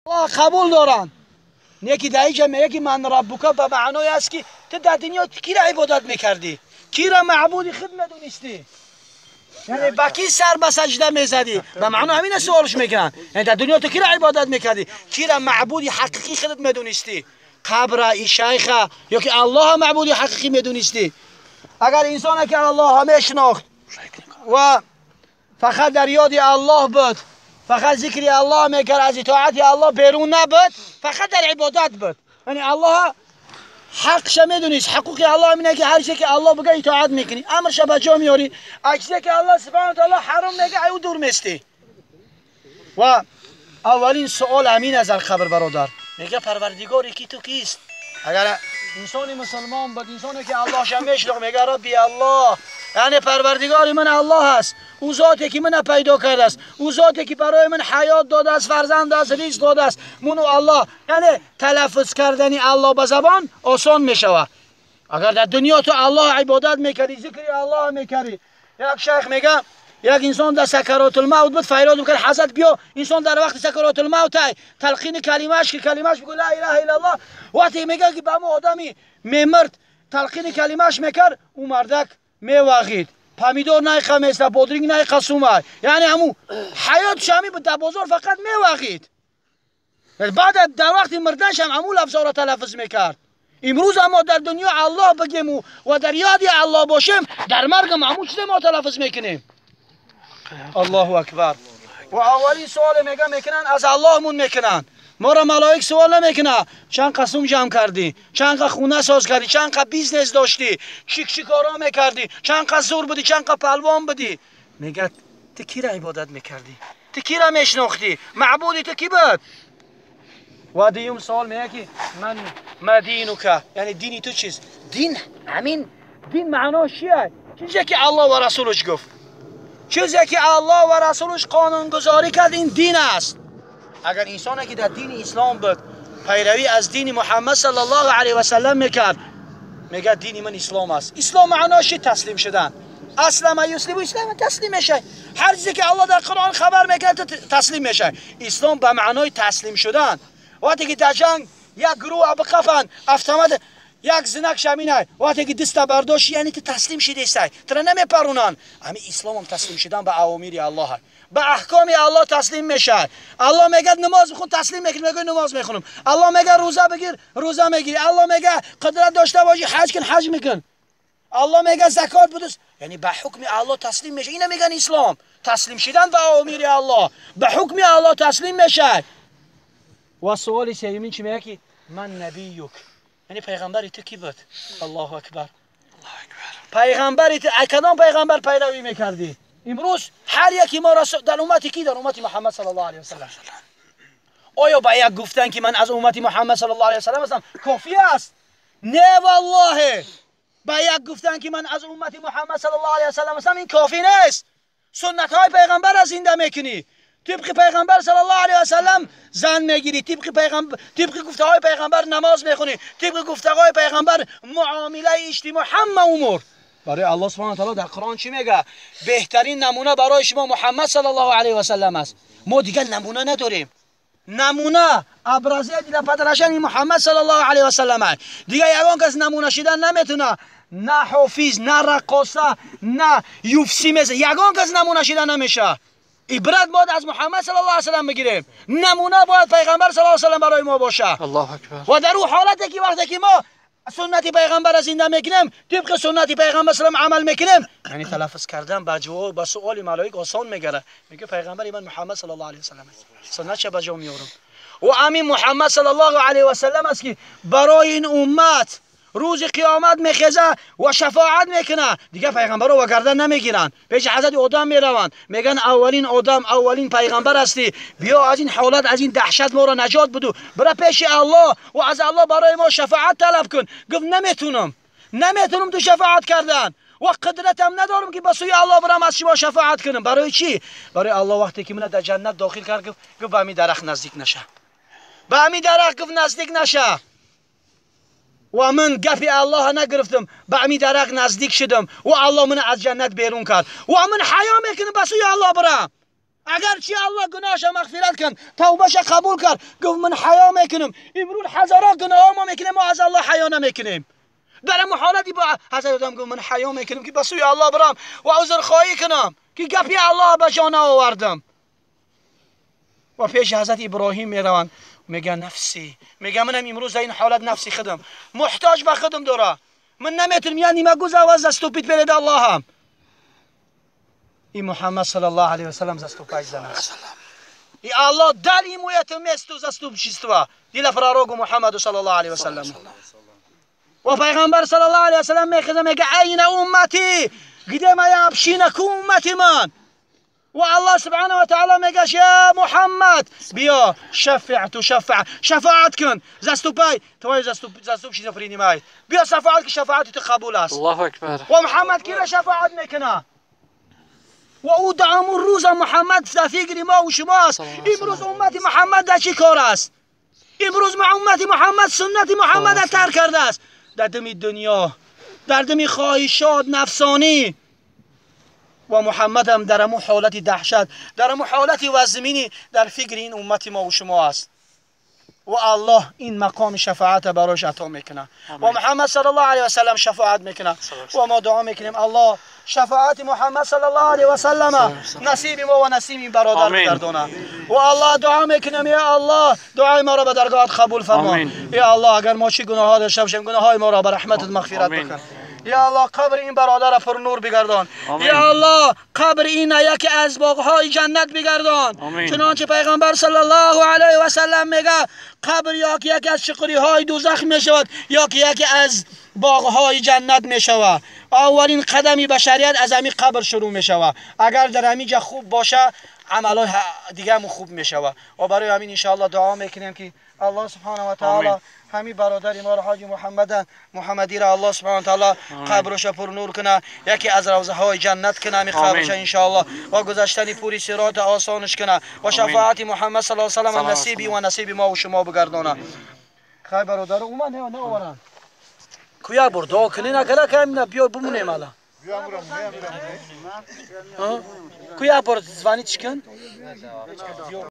Қабул доранд. Неки дар инҷа мегӯяд ки ман раббука ба маъное аст ки ту дар дунё кира ибодат мекардӣ, кира маъбуди худ медонистӣ, яъне ба ки сар ба саҷда мезадӣ. Ба маъно ҳамина суолш мекунанд, яъне дар дунё ту кира ибодат мекардӣ, кира маъбуди ҳақиқӣ худат медонистӣ, қабра и шайха ё ки Аллоҳа маъбуди ҳақиқӣ медонистӣ. Агар инсоне ки Аллоҳа мешинохт ва фақат дар ёди Аллоҳ буд, фақат зикри Аллоҳ мекард, аз итоати Аллоҳ берун набуд, фақат дар ибодат буд, яъне Аллоҳ ҳақша медонист. Ҳуқуқи Аллоҳ ине ки ҳар чизе ки Аллоҳ бигӯяд итоат мекунӣ, амрша ба ҷо меорӣ, аз чизе ки Аллоҳ субҳонаҳу таъоло ҳаром мегӯяд ӯ дур местӣ. Ва аввалин суол ҳамин аст дар қабр, бародар. Мегӯяд Парвардигори ки ту кист? Агар инсони мусулмон буд, инсоне ки Аллоҳша мешинохт, мегӯяд Рабби Аллоҳ, яъне Парвардигори ман Аллоҳ аст, ӯ зоте ки мана пайдо кардааст, ӯ зоте ки барои ман ҳаёт додааст, фарзанд додааст, ризқ додааст, ману Аллоҳ. Яъне талаффуз кардани Аллоҳ ба забон осон мешавад. Агар дар дунё ту Аллоҳ ибодат мекардӣ, зикри Аллоҳ мекардӣ. Як шайх мегӯяд як инсон дар сакаротулмавт буд, фарёд мекард ҳазрат биё, инсон дар вақти сакаротулмавт талқини калимааш ки калимааш бигӯ ла илаҳа иллаллоҳ. Вақте мегӯяд ки ба ҳамон одами мемирд талқини калимааш мекард, ӯ мардак мевағид, помидор найқа места, бодринг найқа сума, яъне ҳамун ҳаётш ҳамин буд, дар бозор фақат мевағид. Баъд дар вақти мирданаш ҳам ҳамун лафзҳоро талаффуз мекард. Имрӯз мо дар дунё Аллоҳ бигем ва дар ёди Аллоҳ бошем, дар маргам ҳамун чизе мо талаффуз мекунем. Аллоҳу акбар. Ва аввалин суоле мега мекунанд аз Аллоҳмун мекунанд. Моро малоик суол намекунад чанд қа сум ҷамъ кардӣ, чанд қа хона соз кардӣ, чанд қа бизнес доштӣ, чӣ чӣ коро мекардӣ, чанд қа зур будӣ, чанд қа палвон будӣ. Мегӯяд ту кира ибодат мекардӣ, ту кира мешинохтӣ, маъбуди ту кӣ буд? Ва дуюм суол мегӯяд ки ман ма динука, яъне дини ту чист? Дин ҳамин дин маънош чист? Чизе ки Аллоҳ ва расулаш гуфт, чизе ки Аллоҳ ва расулаш қонунгузорӣ кард, ин дин аст. Агар инсоне ки дар дини ислом буд, пайравӣ аз дини Муҳаммад саллаллоҳу алайҳи васаллам мекард, мегӯяд дини ман ислом аст. Ислом маънош чи? Таслим шудан. Аслама юслиму, ислам таслим мешавад. Ҳар чизе ки Аллоҳ дар Қуръон хабар мекард, ту таслим мешавӣ. Ислом ба маънои таслим шудан. Вақте ки дар ҷанг як гурӯҳ биқафанд, автомат як знак шаминай, вақте ки даста бардошти, яъне ту таслим шидестай, тура намепарунанд. Ҳамин исломам таслим шудан ба авомири Аллоҳ, ба аҳкоми Аллоҳ таслим мешавад. Аллоҳ мегӯяд намоз бихун, таслим мекунӣ, мегӯяд намоз мехонам. Аллоҳ мегӯяд рӯза бигир, рӯза мегирӣ. Аллоҳ мегӯяд қудрат дошта бошӣ ҳаҷ кун, ҳаҷ мекун. Аллоҳ мегӯяд закот бидуз, яъне ба ҳукми Аллоҳ таслим мешавад. Ина мегӯянд ислом, таслим шудан ба авомири Аллоҳ, ба ҳукми Аллоҳ таслим мешавад. Ва суоли сеюмин чӣ мегӯяд ки ман набиюк, яъне пайғамбари ту кӣ буд? Аллоҳу акбар. Пайғамбари ту кадом пайғамбар пайравӣ мекардӣ? Имрӯз ҳар яке моро дар уммати кӣ? Дар уммати Муҳаммад саллаллоҳу алайҳи васаллам. Оё ба як гуфтан ки ман аз уммати Муҳаммад саллаллоҳу алайҳи васаллам ҳастам кофӣ аст? Не, валлоҳе, ба як гуфтан ки ман аз уммати Муҳаммад саллаллоҳу алайҳи васаллам ҳастам ин кофӣ нест. Суннатҳои пайғамбарро зинда мекунӣ, тибқи пайғамбар саллаллоҳу алайҳи васаллам зан мегирӣ, тибқи пайғамбар, тибқи гуфтаҳои пайғамбар намоз мехонӣ, тибқи гуфтаҳои пайғамбар муомилаи иҷтимоӣ, ҳама умур. Барои Аллоҳ субҳонаҳу таъоло дар Қуръон чӣ мегӯяд? Беҳтарин намуна барои шумо Муҳаммад саллаллоҳу алайҳи васаллам аст. Мо дигар намуна надорем. Намуна образец для подражания Муҳаммад саллаллоҳу алайҳи васаллам аст. Дигар ягон кас намуна шидан наметавонад. На ҳофиз, на раққоса, на юфси меза, ягон кас намуна шидан намешавад. Ибрат бояд аз Муҳаммад саллаллоҳу алайҳи васаллам бигирем. Намуна бояд пайғамбар саллаллоҳу алайҳи васаллам барои мо бошад. Аллоҳу акбар. Ва дар ӯ ҳолате ки вақте ки мо суннати пайғамбарро зинда мекунем, тибқи суннати пайғамбар саллам амал мекунем, яъне талаффуз кардан ба ҷавоб ба суоли малоик осон мегардад. Мегӯяд пайғамбари ман Муҳаммад саллаллоҳу алайҳи васаллам аст, суннатша ба ҷо меорам. Ва ҳамин Муҳаммад саллаллоҳу алайҳи васаллам аст ки барои ин уммат рӯзи қиёмат мехеза ва шафоат мекунад. Дигар пайғамбарро ва гардан намегиранд, пеши ҳазрати одам мераванд, мегӯянд аввалин одам, аввалин пайғамбар ҳастӣ, биё аз ин ҳолат, аз ин даҳшат моро наҷот буду, бира пеши Аллоҳ ва аз Аллоҳ барои мо шафоат талаб кун. Гуфт наметунам, наметунам ту шафоат кардан ва қудратам надорам ки ба сӯи Аллоҳ бирам аз шумо шафоат кунам. Барои чӣ? Барои Аллоҳ вақте ки мана дар ҷаннат дохил кард, гуфт ба ҳамин дарахт наздик наша, ба ҳамин дарахт гуфт наздик наша. Ва ман гапи Аллоҳ нагирифтам, ба ҳамин дарахт наздик шудам ва Аллоҳ мана аз ҷаннат берун кард ва ман ҳаё мекунам ба сӯи Аллоҳ бирам. اگرچه الله گناهش مغفرت کن، توبهش قبول کرد، گفت من حیا میکنم. امروز هزارها گناه ما میکنیم، ما از الله حیا نمیکنیم. در محالتی با حضرت آدم گفت من حیا میکنم که به سوی الله برم و عذرخواهی کنم که گپی الله به جان آوردم. و پیش حضرت ابراهیم میروند، میگه نفسی، میگه منم امروز این حالت نفسی خودم محتاج به خودم داره، من نمیتونم یعنی ما گوز آواز استوپیت برید الله هم. این محمد صلی الله علیه و سلم заступай за нас. И Allah дал ему это место заступничества для пророку Мухаммаду саллаллаху алейхи вассалам. و پیغمبر صلی الله علیه و سلم میخزه میگه عین امتی، где моя община ку امتی من. و الله سبحانه و تعالی میگه یا محمد بیا شفع تشفع، شفاعت کن، заступай، твое заступничество принимай. بیا شفاعت که شفاعت قبول است. الله اکبر. و محمد کی را شفاعت میکنه؟ و او دعام روز محمد در فکر ما و شماست. امروز امت محمد در چی کار است؟ امروز ما امت محمد سنت محمد را ترک کرده است. در دم دنیا، در دم خواهشات نفسانی. و محمد هم در امو حالت دهشت، در امو حالت وزمینی در فکر این امت ما و شما است. و الله این مقام شفاعت براش عطا میکنه. و محمد صلی الله علیه و سلم شفاعت میکنه. و ما دعا میکنیم الله شفاعت محمد صلی الله علیه و سلم نصیب ما و نصیب این برادر بگردانه. و الله دعا میکنیم یا الله دعای ما را به درگاهت قبول فرما. یا الله اگر ما چی گناه داشته باشیم گناه ما را به رحمتت مغفرت بکن. یا الله قبر این برادر پر نور بگردان. یا الله قبر این یکی از باغ‌های جنت بگردان. چنانچه پیغمبر صلی الله علیه و سلم میگه قبر یا که یکی از چقری‌های دوزخ میشود یا که یکی از باغ‌های جنت میشود. اولین قدمی بشریت از همین قبر شروع میشود. اگر در همین جا خوب باشه عملای دیگه هم خوب میشود. و برای همین ان شاء الله دعا میکنیم که الله سبحانه و تعالی همین برادر ما را حاج محمد محمدی را الله سبحانه و تعالی قبرش پر نور کنه، یکی از روضه های جنت کنه همین قبرش ان شاء الله، و گذشتن پوری صراط آسانش کنه و شفاعت محمد صلی الله علیه و سلم نصیبی و نصیب ما و شما بگردانه. خیر برادر اومد نه آورن کویا بر دعا کنی نکنه که نه بیا بمونیم الان. کویا بر زوانی چکن؟